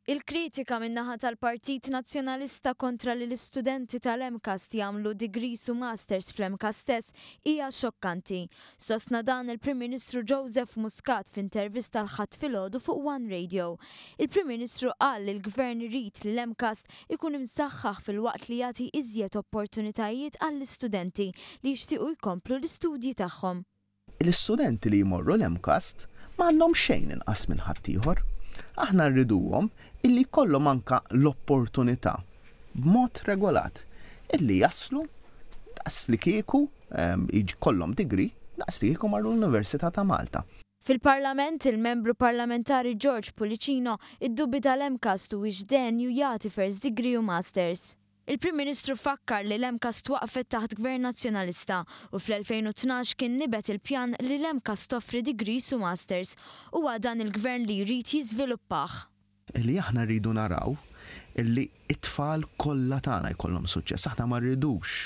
Il-kritika min-naħa tal-Partit Nazzjonalista kontra li l-istudenti tal-MCAST jagħmlu degrees u masters fl-MCAST stess hija xokkanti. Sostna dan il-Prim Ministru Joseph Muscat f'intervista l-Ħadd filgħodu fuq One Radio. Il-Prim Ministru qal li l-Gvern irid li l-MCAST ikun imsaħħaħ filwaqt li jagħti iżjed opportunitajiet għall-istudenti li jixtiequ jkomplu l-istudji tagħhom. L-istudenti li jmorru l-MCAST ma għandhom xejn inqas minn ħaddieħor. Aħna rriduhom illi jkollhom anka l-opportunità b'mod regolat illi jaslu daqs li kieku jkollhom degree daqs li kieku marru l-Università ta' Malta. Fil-Parlament, il-Membru Parlamentari George Pullicino iddubita l-MCAST huwiex denju jagħti first degree u masters. Il-Prim Ministru fakkar li l-MCAST twaqqfet taħt Gvern Nazzjonalista u fl-2012 kien nibet il-pjan li l-MCAST toffri degrees u masters. Huwa dan il-Gvern li jrid jiżviluppah. Li aħna rridu naraw li t-tfal kollha tagħna jkollhom suċċess. Aħna ma rridux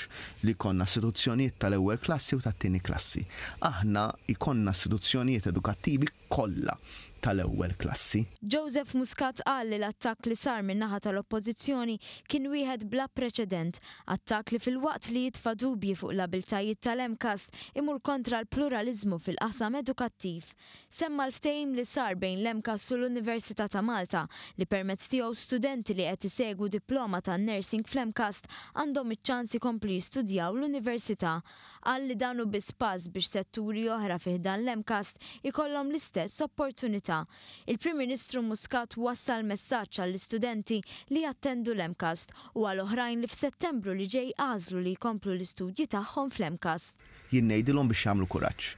li jkollna istituzzjonijiet tal-ewwel klassi u tat-tieni klassi. Aħna jkollna istituzzjonijiet edukattivi kollha tal-ewwel klassi. Joseph Muscat qal li l-attakk li sar min-naħa tal-Oppożizzjoni kien wieħed bla preċedent, attakk li filwaqt li jitfa' dubji fuq l-abiltajiet tal-MCAST imur kontra l-pluraliżmu fil-qasam edukattiv. Semma l-ftehim li sar bejn l-MCAST u l-Università ta' Malta li permezz tiegħu studenti li qed isegwu diploma tan-nursing fl-MCAST għandhom iċ-ċans ikomplu jistudjaw l-Università. Qal li dan hu biss pass biex setturi oħra fi ħdan l-MCAST ikollhom l-istess opportunità. Il-Prim Ministru Muscat wassal messaġġ għall-istudenti li jattendu l-MCAST u għal oħrajn li f'Settembru li ġej għażlu li jkomplu l-istudji tagħhom fl-MCAST. Jien ngħidilhom biex jagħmlu kuraġġ.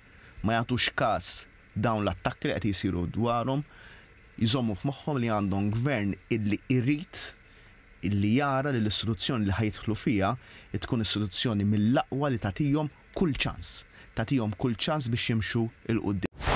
Ma jagħtux każ dawn l-attakki li qed jsiru dwarhom. Jżommu f'moħħhom li għandhom Gvern illi jrid li jara li l-istituzzjoni li ħa jidħlu fiha tkun istituzzjoni mill-aqwa li tagħtihom kull ċans, tagħtihom kull ċans biex jimxu 'l quddiem.